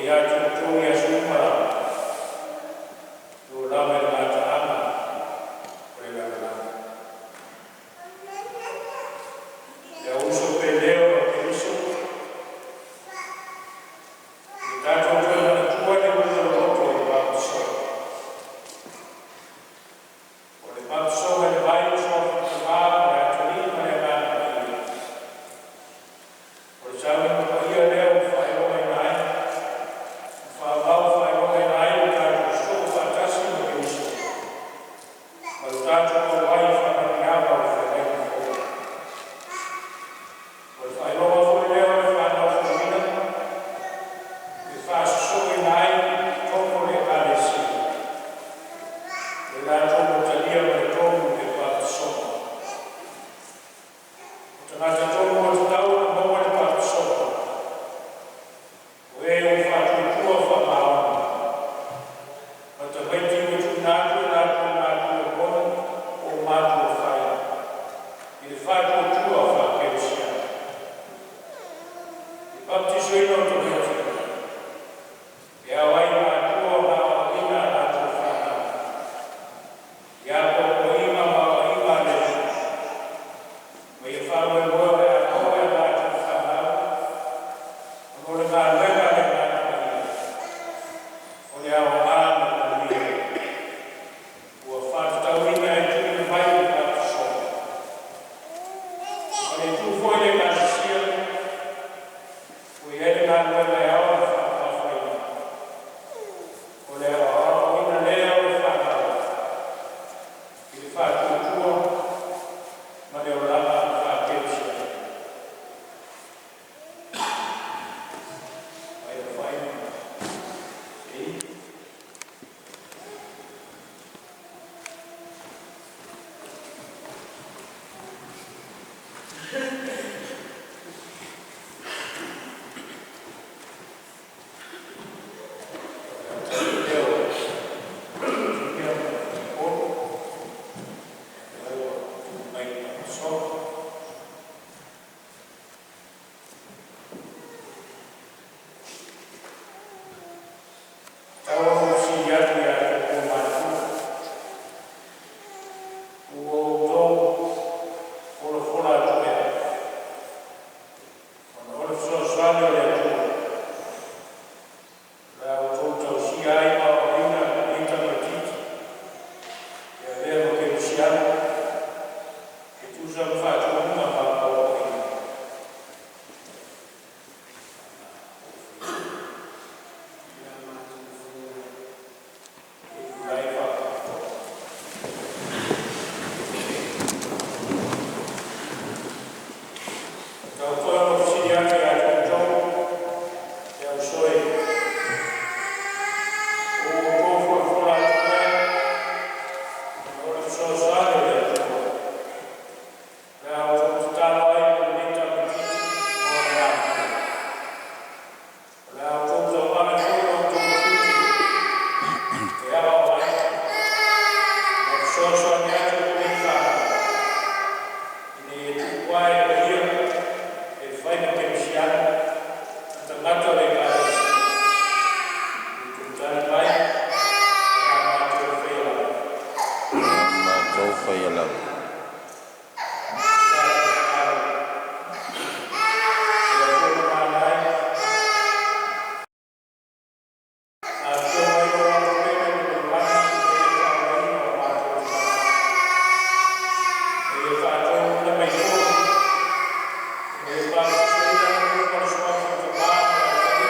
Ia te outou i aso uma lava, e oo lava i le gataaga o le lalolagi. Le au uso pele ona o Keriso, ia tatou toe manatua le uiga loloto o le babatisoga. O le babatisoga i le vai i le suafa o le Tamā ma le Atalii ma le Agaga Paia. O le sauniga paia lea ua faailogaina ai ma faamau faailogaina ai lo tatou sosoo faatasi ma Keriso ma lo tatou auai i faamanuiaga o le Feagaiga Fou. O le faailoga foi lea o le fanau fouina e faasosooina ai i totonu o le Ekalesia e latou ua talia ma le tolu le babatisoga. O tagata tonu ua tatau ona maua le babatisoga, o e ua faatuatua faamaoni, ma tamaiti ua tuuina atu e latou matua moni po o matua fai i le faatuatua faakerisiano. I le papatisoina o tamaiti, e ao ai i matua ona aoaoina a latou fanau i apoapoaiga ma aoaiga a le Alii, ma ia faamoemoe o le a maua e a latou fanau ona o le galuega a le Agaga Paia o le aoga ma le manuia ua faatatauina e tuuina mai le babatisoga. Ma le itu foi i le Ekalesia, ua i ai le galuega e ao ona faamamafaina, o le aoaoina lea o le fanau i le faatuatua ma le olaga faakerisiano. Ma le faaaloalo. Ia, tau fesili atu ia te outou matua, ua outou folafola atu pea, ona o le fesoasoani a le Atua, o le a outou tausia ai ma aoaoina lenei tamaitiiti e avea ma kerisiano e tusa ma faatonuga ma apoapoaiga. E tulai faafagogotoa. Tau foi ona ou fesili atu ia te outou le uso e, ua outou folafola atu pea, ona o le fesoasoani a le Atua, o le a outou tatalo ai mo lenei tamaitiiti mo ona matua. O le a outou tauave foi lo outou tiute e aoao ai ma fesoasoani atu i lenei fanau, ina ia tupu ae e paia e fai ma kerisiano ma tagata o le Ekalesia. Ia outou tali mai, o le a matou faia lava. Matou faia lava. Tatou tatalo. Le Atua mamana e, afifio mai ou alo pele ma Ioane i le faaolaina o matou tagata. Ma ia faatonuina mai foi, ina ia babatisoina i luga o le suafa o le Tamā ma le Atalii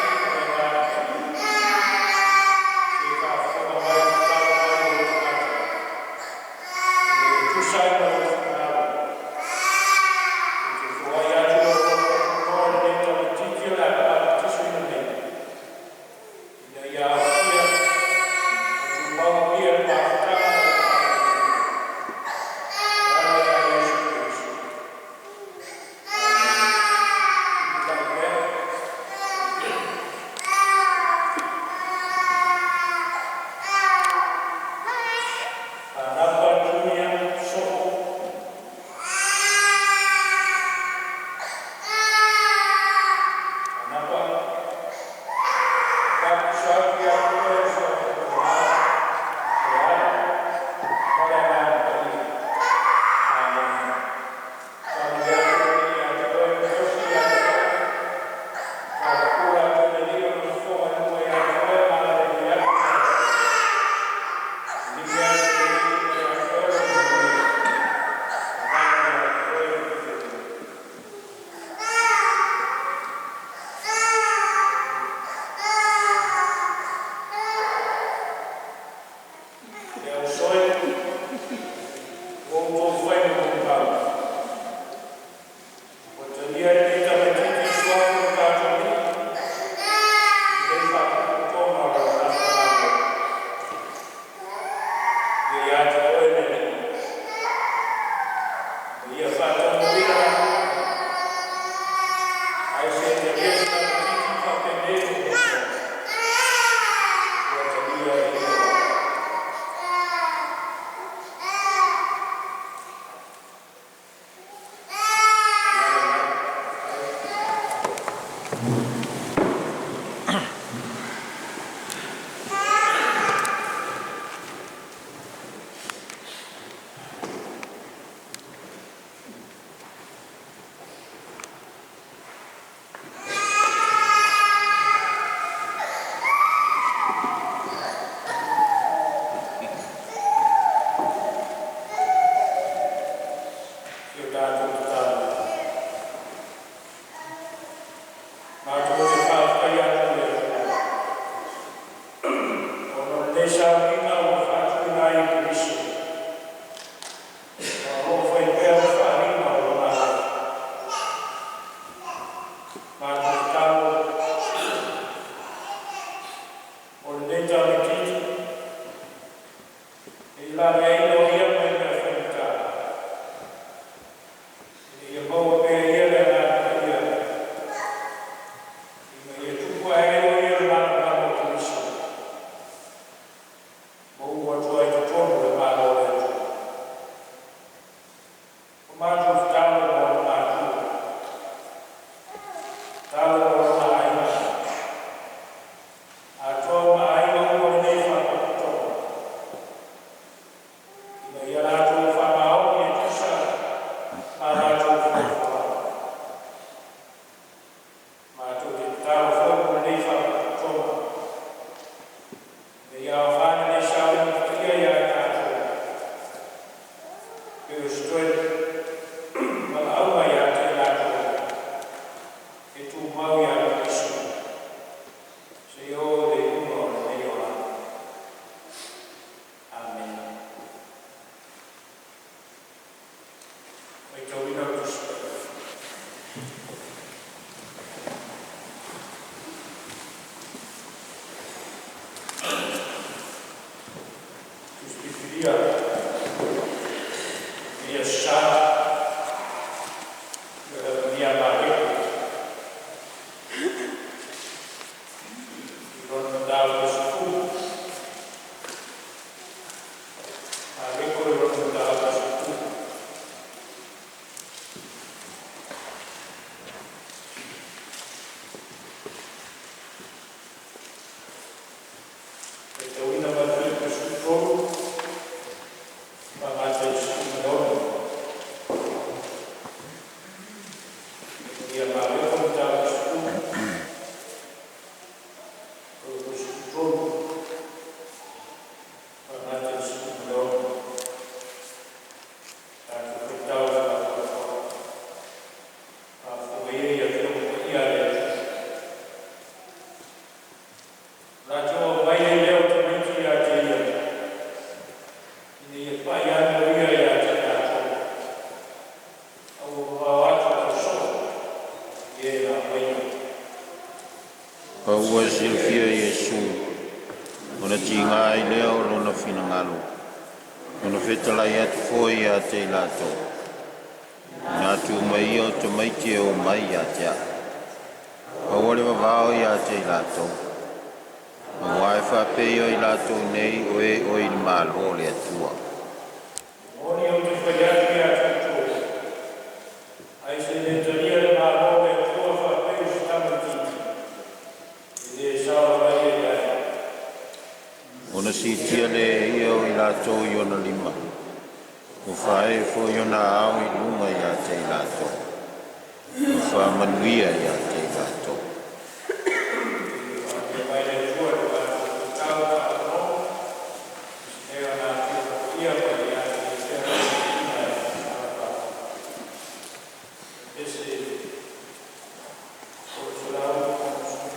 Lenei sauniga ua faatuina ai e Keriso, ma o loo fai pea ma faaaliga o Lona alofa. Matou tatalo mo lenei tamaitiiti, ne i laveaina o ia mai mea faigata, ina ia maua pea e ia le Agaga Paia, ina ia tupu ae ai o ia i le malamalama o Keriso, ma uu atu ai i totonu o le Malo o le Atua. O matou tatalo mo ona matua, tatalo mo lona aiga, atoa ma aiga uma o lenei faalapotopotoga, ina ia latou faamaoni e tusa ma a latou fuafuaga. Matou te tatalo foi mo lenei faalapotopotoga, ina ia aoga lenei sauniga paia ia i tatou, e pei o se toe valaauga ia te i latou e tumau ia Keriso seia oo i le iuga o lenei olaga. Amene. Faitauina o le Tusi Paia. Tusi Filifilia i Aso Sa ua Mareko i lona mataupu e 10. Mareko i lona mataupu e 10. Faitauina mai le Filipi 13 faagata i le 16. Ia Mareko mataupu 10, 13 faagata i le 16. Tatou faitau faatoatoa. Faafofoga ia i Afioga Paia a le Atua. Latou aumai ai lea o tamaiti ia te ia, ina ia pai ane o ia ia te i latou, a ua vavao atu tausoo i e na aumaia. Pa ua silafia e Iesu, ona tiga ai lea o lona finagalo, ona fetalai atu foi ia te i latou, “Ina tuu mai ia o tamaiti e omai ia te a'u, aua le vavao ia te i latou, auā e faapei o i latou nei o e oi i le Malo o le Atua.” Moni ou te fai atu ia te outou, ai se le talia le Malo o le Atua faapei o se tamaitiiti, e le saola mai ai i ai. Ona siitia lea e ia o i latou i ona lima, ua faaee foi ona aao i luga ia te i latou, ma faamanuia ia te i latou. Faamanuia mai le Atua i le matou faitau faalogologo i ona Afioga Paia mai ia te Ia pea le viiga e faavae. Ese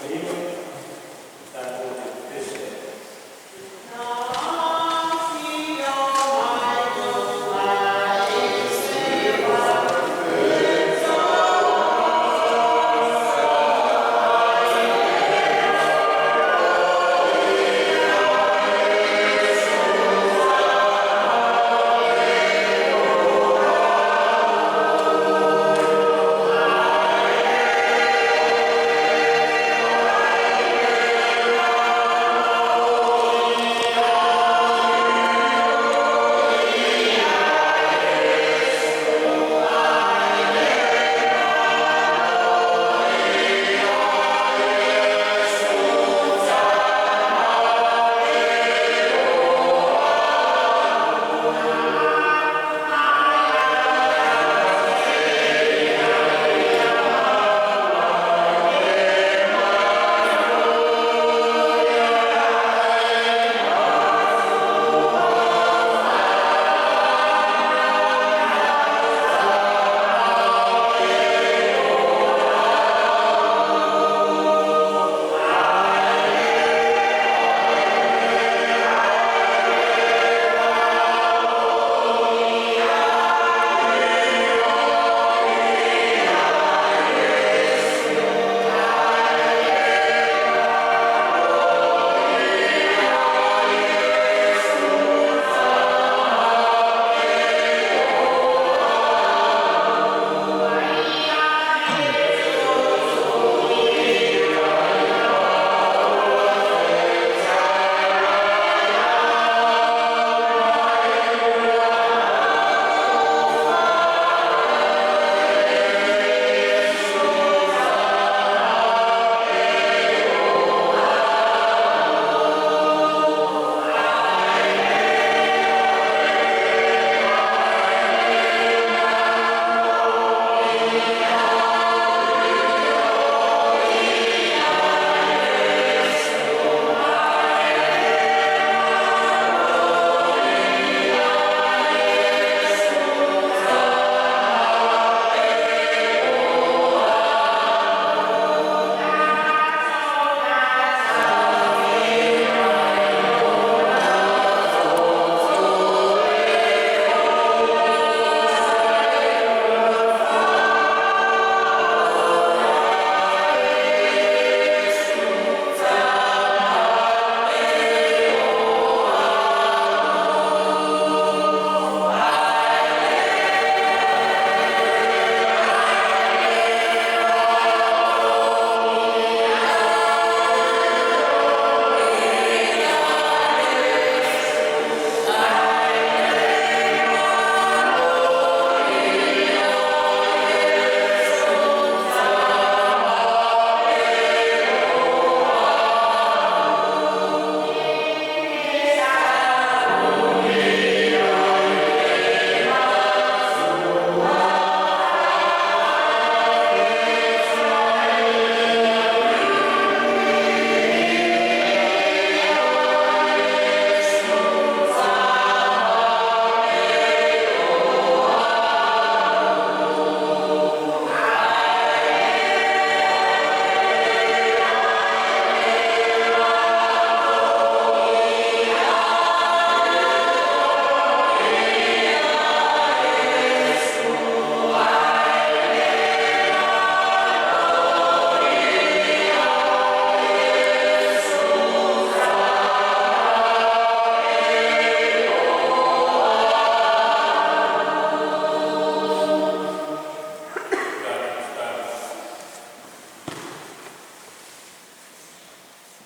369, tatou te pepese ai.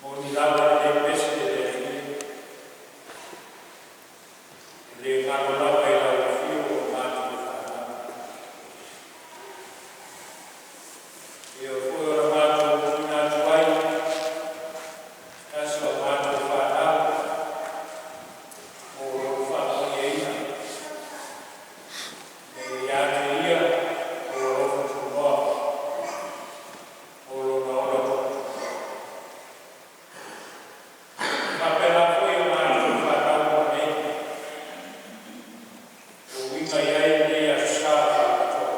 Moni lava lenei pese i le Alii, e le galo lava i lau afio o matou fanau. Ia foi o le matou tuuina atu ai, se tasi o matou fanau, mo lou faamanuiaina. Ina ia ia te ia lou alofa tunoa, mo lona ola tuputupuae. Faapena foi o matou fanau mo nei, ua uiga i ai lenei aso Sa faapitoa.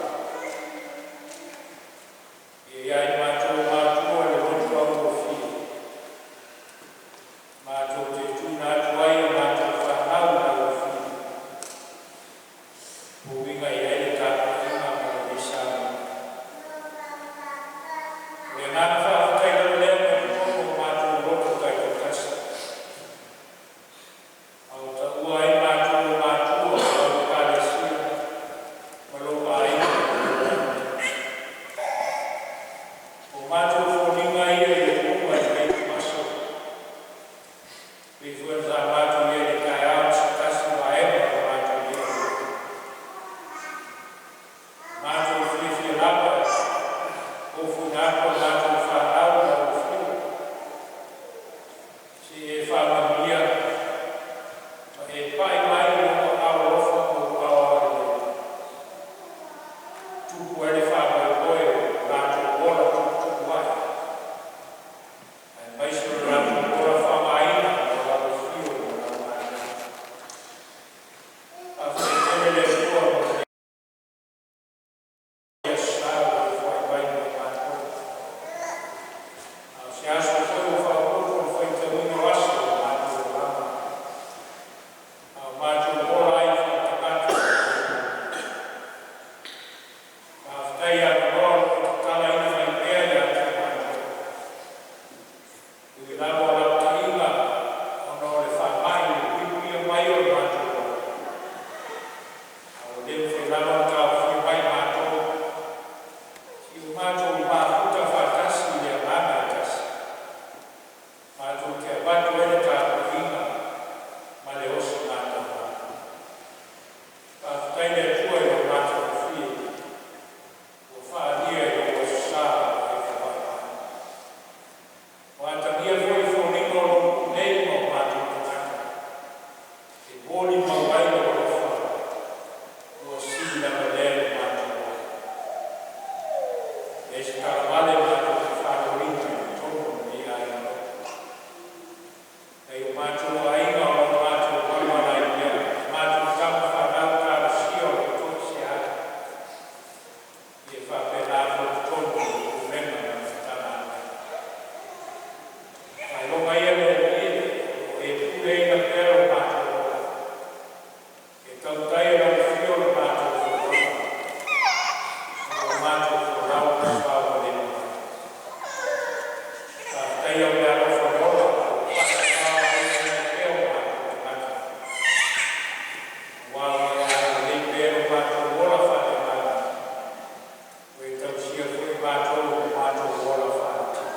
Ia ia i matou matua le loto augofie, matou te tuuina atu ai a matou fanau i lau afio, ua uiga i ai le tapuaiga ma lenei Samoa. O le agaga faafetai lava lea mai totonu o matou loto taitoatasi, a o taua ai matou e matua o lau Ekalesia ma lou aiga o lo o lalolagi. O matou foliga ia i le uluga i lenei aso, pei foi ona sa matou i ai i le taeao ma se tasi o vaega o le matou le alofa. Matou fiafia lava e ofoina atu a matou fanau i lau afio, seia e faamanuia ma e pai mai i lou aao alofa ma ou aao agalelei, tupu ai le faamoemoe o le latou ola tuputupu ae, aemaise o le latou ola faaaogaina mo lau afio ma lau galuega. Faafetai tele le Atua mo lenei aso Sa ua e foai mai mo i matou. A o se aso foi ua faaopoopo i le faitauina o aso o le matou olaga, a o matou ola ai faaletagata. Faafetai avanoa o lo o tatalaina mai pea ia te matou. E ui lava o lapataiga ona o le faamai le puipuia mai o le matou ola, a ua le mafai lava ona taofia mai matou, seia o matou mafuta faatasi i le agaga e tasi, matou te avatu ai le tapuaiga ma le oso gatamala. Faafetai le Atua i lou matagofie ua faaalia i lou aso Sa ua e foai mai. Ua atagia foi i foliga o lou pulei ma o matou tagata, e molimau ai lou alofa ua sili lava lea i lo matou ola. E le se talavale matou te faaleuina i totonu o lenei aiga lotu. Nai o matou aiga o lo matou maluala ai pea, matou tama fanau talosia o lo o toesea, ia faapena foi totonu o le pulega ma le Matagaluega. Faailoga ia le Alii o lo o e puleaina pea lo matou ola. E tautai e lau afio le matou folauga, ma o matou folau ma soavalemu mai. Faafetai au le alofa le ola ua faatamala ai pea o matou tagata. Ua ua e agalelei pea lo matou ola faaleagaga, ua e tausia foi matou i lo matou ola faaletino.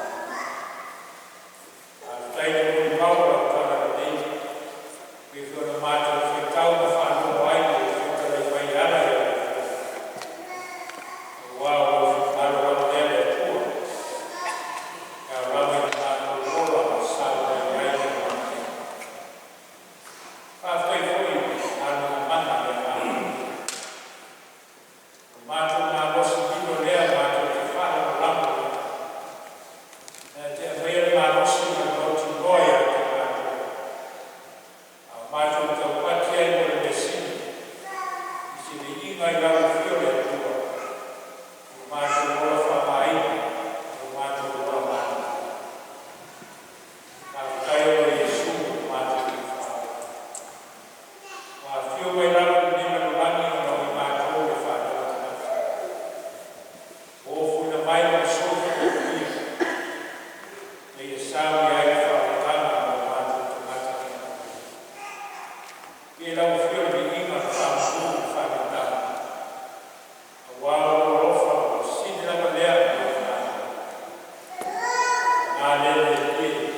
Faafetai le molimau o lau talalelei, pei foi ona matou faitau ma faalogo ai i le fetalai mai e ala i lau afioga. Aua o lou finagalo lava lea le Atua, e ao lava ina matou ola ma sauai ai le manuia. Faafetai foi i galuega mana a le Agaga Paia. O le matou malosi lilo lea matou te faalagolago i ai. Na te aumaia le malosi ma le mautinoa ia te matou, a o matou taupati ai mo le mea sili, i se viiga i lau afio le Atua, o matou ola faaaogaina, o matou ola mana. Faafetai oe Iesu o matou Taifau. Ua afio mai lalo i lenei lalolagi ona o i matou le fanau a tagata. Ua ofoina mai le masou puipuia, na ia sauia ai le faaolataga mo matou tagata faigaluega. Ia i lau afio le viiga, le faamanu ma le faaneetaga, aua o lou alofa ua sili lava lea i le matou. Paga lea le Alii.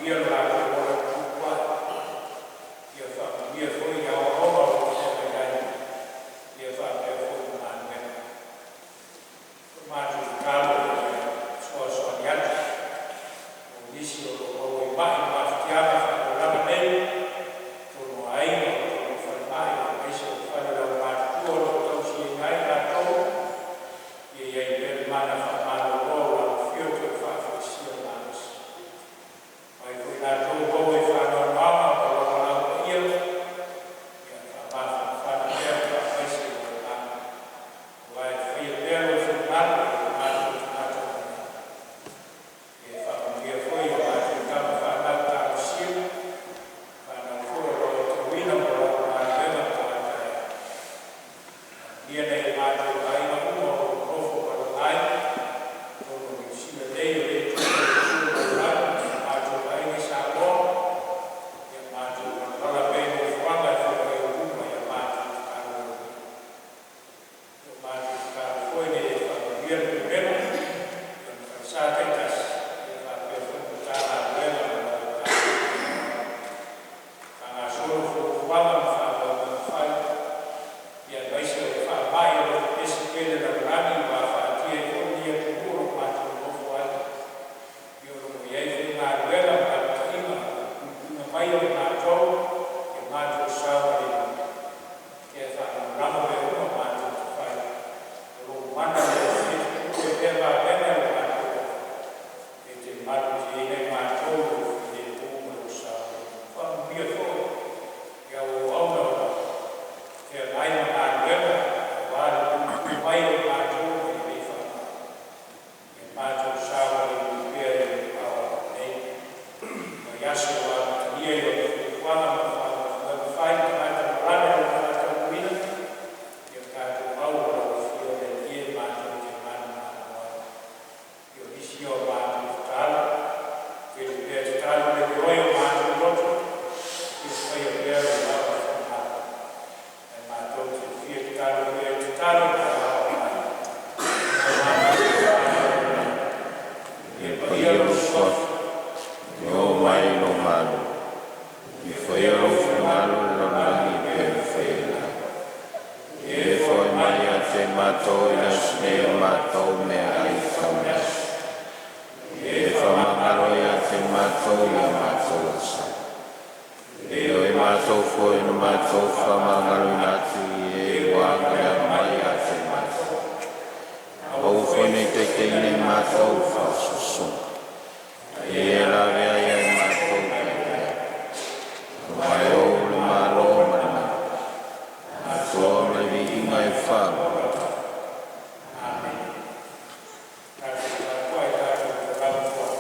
Faamanuia lo latou ola tutupu ae. Ia faamanuia foi i aoaoga o lo o feagai ai, ia faapea foi ma galuega. O matou tatalo ina ia fesoasoani atu mo nisi o lo o maua i ma'i ma mafatiaga faaleolaga nei, totonu o aiga, o totonu o falemai, aemaise o fale o le aumatutua o lo o tausiaina ai i latou, ia i ai pea le mana faamalolo o lau Afio toe faafoisia le malosi. O ai foi latou ua maua i faanoanoaga ona o lou valaau paia, ia faamafanafana pea ma faamaise i lou agaga, aua e faia pea lou finagalo i o matou tagata uma. Ia faamanuia foi i a matou tama fanau talosia, fanau foi o lo o aotauina mo la galuega ma a taeao. Faamanuia nai o matou aiga uma o lo o nonofo palota ai i totonu o Niu Sila nei, o lea itu o le susu o lalolagi ma o matou aiga i Samoa, ia matou valavala pea i nofoaga e feoai ai i luma ia matou tatalo ai. O matou tatalo foi ina ia e faamanuia le Pulega i ona falesa taitasi ia faapea foi le Matagaluega ma lau Matagaluega. Faagasolo fuafuaga ma faamoemoega fai, ia aemaise o le faamai o lo o pepesi pea i le lalolagi ua afatia ai foi lenei atunuu o lo o matou nonofo ai. Ia o lo o i ai foi galuega ma naunautaiga o le puipuiga mai o i matou ia matou saogalemu. Ia faalagolago mea uma matou te fai, o lou mana lea e tutulu ai pea vavega i lo matou loto, e te malutiaina i matou i lou filemu ma lou saogalemu. Faamanuia foi i au auauna o lo o feagai ma galuega aua le puipui mai o i matou mai lenei faamai. Ia matou saogalemu pea i ou aao agalelei. Mai aso ua amatalia i ona fuafuaga ma faamoemoega fai tagata ma lana i lona faataunuuina, ia tatou au o lau Afio le Alii e matou te manumanu ai. Ia o nisi ia o matou tatalo, tele pea tatalo le gaoi o matou loto, ia faia pea lou lava finagalo. Ae matou te fia tatalo pea i le tatalo na e aoao mai. Aua matou fai. Ia paia lou Suafa, ia oo mai lou Malo, ia faia lou finagalo i le lalolagi e pei ona faia i lagi. Ia e foai mai ia te matou i le aso nei a matou meaai tau i le aso. Ia e faamagalo ia te matou i a matou asaga. E pei o e matou foi na matou faamagaloina atu i e ua agaleaga mai ia te matou. Aua foi ne i taitaiina i matou i faaososoga, a ia e lavea ia i matou mai le leai. Aua e ou le Malo ma le mana, atoa ma le viiga e faaaloalo. Amene. Tatou tapuai tatou folau foi.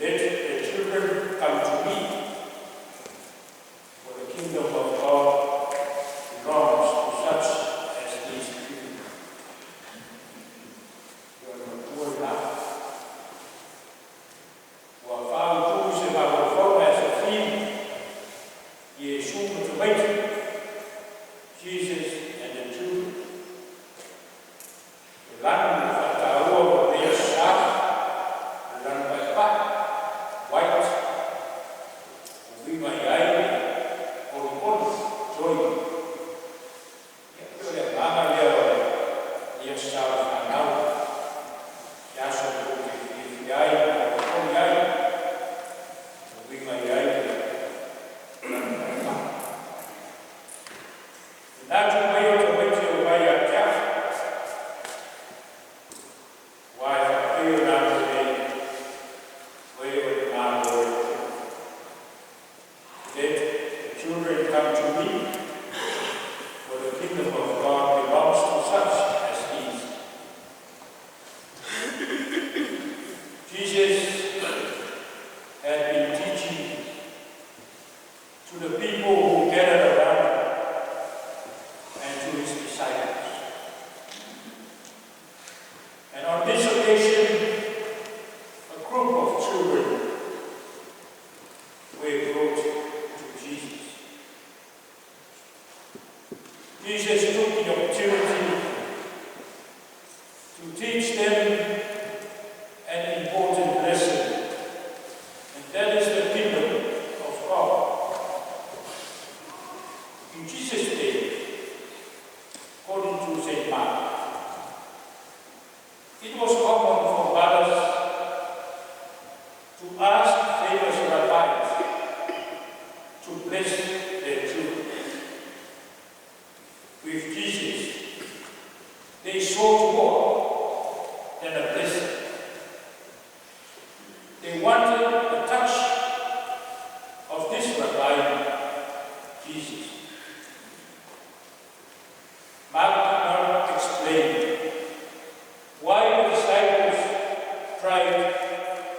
Let the children come to me, for the kingdom of God belongs to such as these children. Ua matua la. Ua fautu se mafaufauga e Sofia, Iesu ma tamaiti, Jesus and the children. E lanu le faataua ua pea sa, le lanu paepae, white, uiga i ai olioli, joy. Ia pei o le agaga lea o ia sa o le fanau. Se aso tou te fiafia ai, olioli ai, uiga i ai le lanu paepae. Manatu mai o tamaiti e omai ia te au. Aua e faapei o latou nei, o e o le Malo o le Atua. Let the children come to me, for the kingdom of God belongs to such as these. Jesus had been teaching to the people who gathered around him and to his disciples. And on this occasion, a group of children were brought to Jesus. Jesus took the opportunity to teach them an important lesson, and that is the kingdom of God. In Jesus' day, according to St. Mark, it was common for mothers to ask famous rabbis to bless their children. With Jesus, they sought more than a blessing. They wanted the touch of this rabbi, Jesus. Mark did not explain why the disciples tried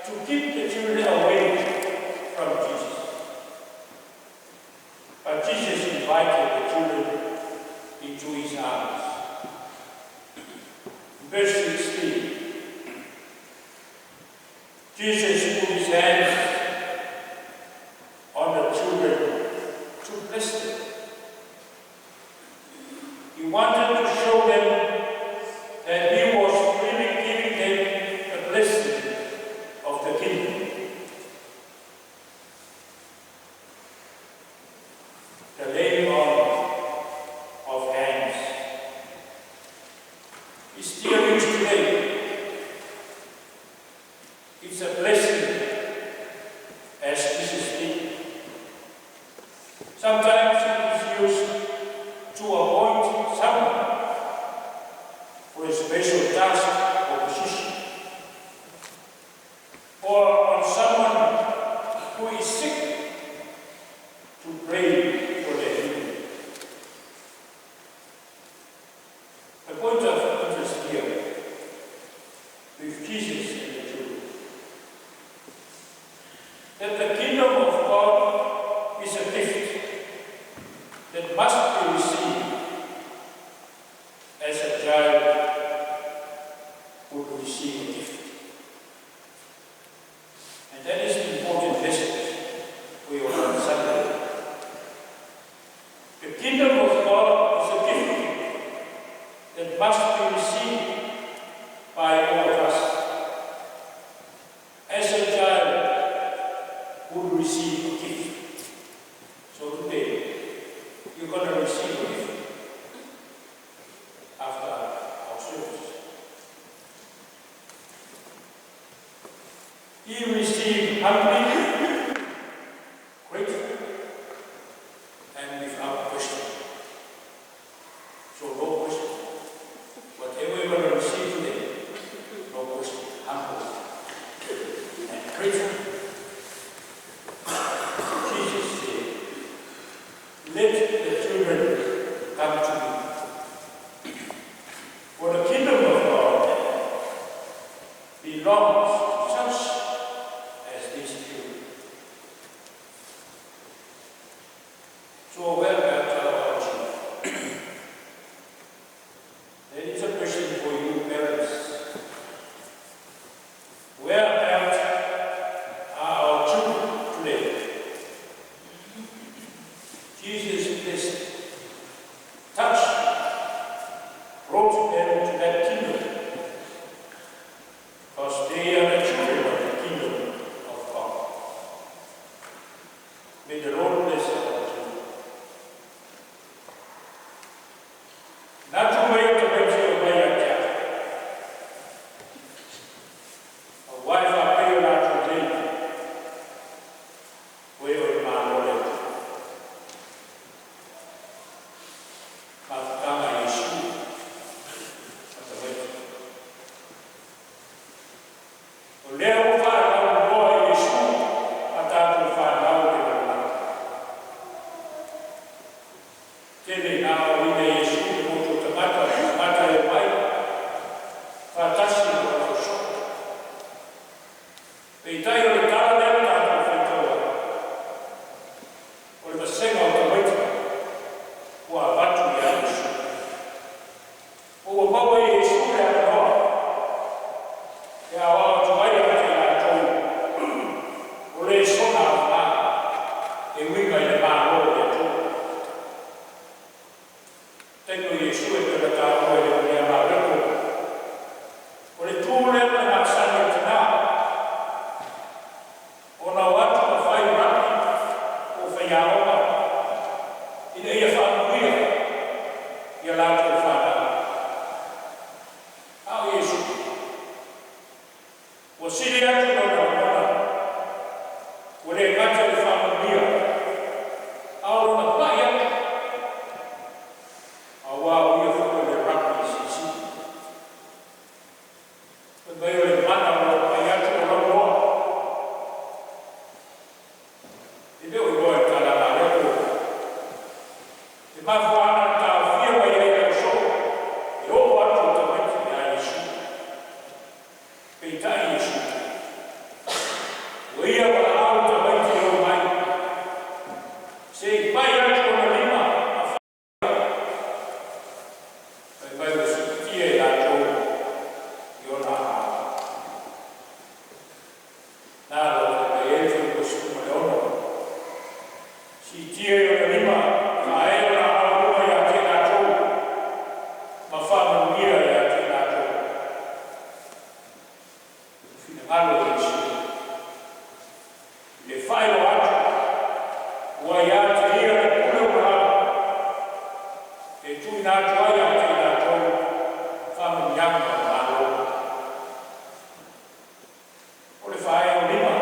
to keep the children away from Jesus. But Jesus invited the children into his arms. Verse 16, Jesus put his hands on the children to bless them. He wanted to show them that he was really giving them the blessing of the kingdom. The laying on of hands is still used today. It's a blessing, as Jesus did. Sometimes it is used to appoint someone for a special task or position, or on someone who is sick to pray for their healing. The point of interest here with Jesus and the children, that the kingdom of God is a gift that must be received as a child would receive a gift. And that is the important message we are on Sunday. The kingdom of God is a gift that must be received by all of us as a child would receive a gift. So today, you're going to receive a gift after our service. He received humbly, grateful, and without question. So no question. Whatever you're going to receive today, no question. Humble and grateful. Jesus said, "Let the children come to me. For the kingdom of God belongs to such as Peitai o le tala lea na tatou faitau ai, o le vasega o tamaiti ua avatu ia Iesu. Ua maua e Iesu le avanoa e aoao atu ai ia te i latou o le sona aoga e uiga i le Malo o le Atua. Taimi o Iesu e pei ona taua e le Ulia Mareko, o le tu lea ma le masani o tinā, ona o atu ma fai rapi po o faiaoga ina ia faamanuia ia latou fanau. A o Iesu, ua sili atu lona lagona, ua le gata i le faamanuia, a o lona pai atu, auā o ia foi o le rapi silisili. Fai mai o le mana o lau pai atu o lauloa. E le o iloa e le tala a Mareko le mafuaaga na taofia mai ai le ausoo e oo atu i tamaiti ia Iesu. Peitai Iesu, ua ia valaau i tamaiti e oo mai, se i pai atu ona lima ma fai mai ua siitia i latou i ona aao. Na lau fai mai ai le fuaiupu 16, siitia i ona lima, faaee ona aao i luga ia te i latou, ma faamanuia ia te i latou. Finagalo o Iesu, le faailoa atu, ua ia te ia le pule ua lava, e tuuina atu ai ia te i latou faamanuiaga o le Malo. O le faaee o lima,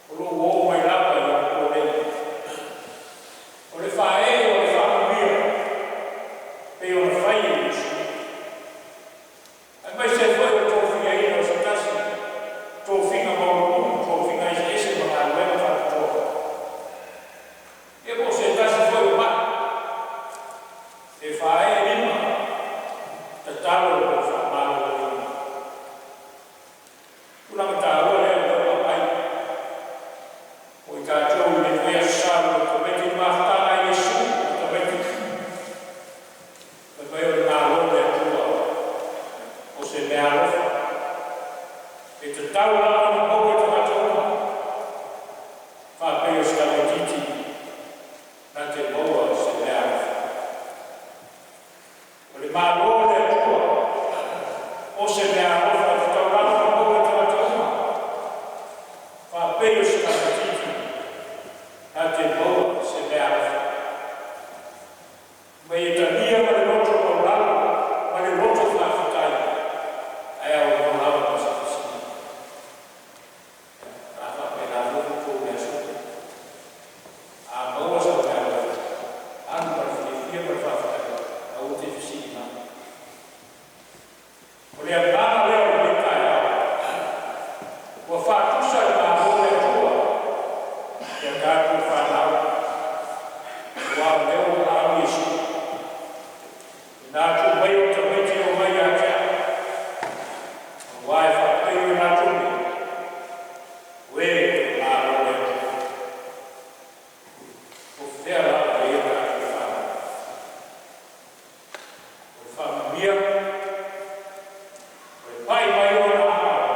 o lo o ua oo mai lava i ona nei. O le faaee o le faamanuia, pei ona fai e Iesu. Aemaise foi o le tofiaina o se tasi, tofiga maualuluga, tofiga eseese ma galuega faapitoa. Ia po o se tasi foi o mai, e faaee lima, tatalo mo le faamaloloina. Tulaga taua lea o lea ua aumai. O i tatou i le foi aso Sa o tamaiti i mafutaga a Iesu ma tamaiti. Fai mai o le Malo o le Atua, o se mea alofa. E tatau lava ona maua e tagata uma. Faapei o se tamaititi na te maua se mea alofa. O le Malo o le Atua, o se mea alofa e tatau lava ona maua e tagata uma. Faapei o se tamaititi na te maua se mea alofa. Ma e talia ma le loto maualalo, ma le loto faafetai, ae aunoa lava ma se fesili. A faapena foi outou i le aso. A maua sau mea alofa, alu ma le fiafia ma le faafetai, aua te fesili mai. O le agaga lea o lenei taeao, ua faatusa le Malo o le Atua ia tatou fanau, aua o lea ua valaau Iesu. Ina atu mai o tamaiti e oo mai ia te au, aua e faapei o i latou nei, o e o le Malo o le Atua. O fea lava e ia tatou fanau. O le faamanuia, o le pai mai ona aao.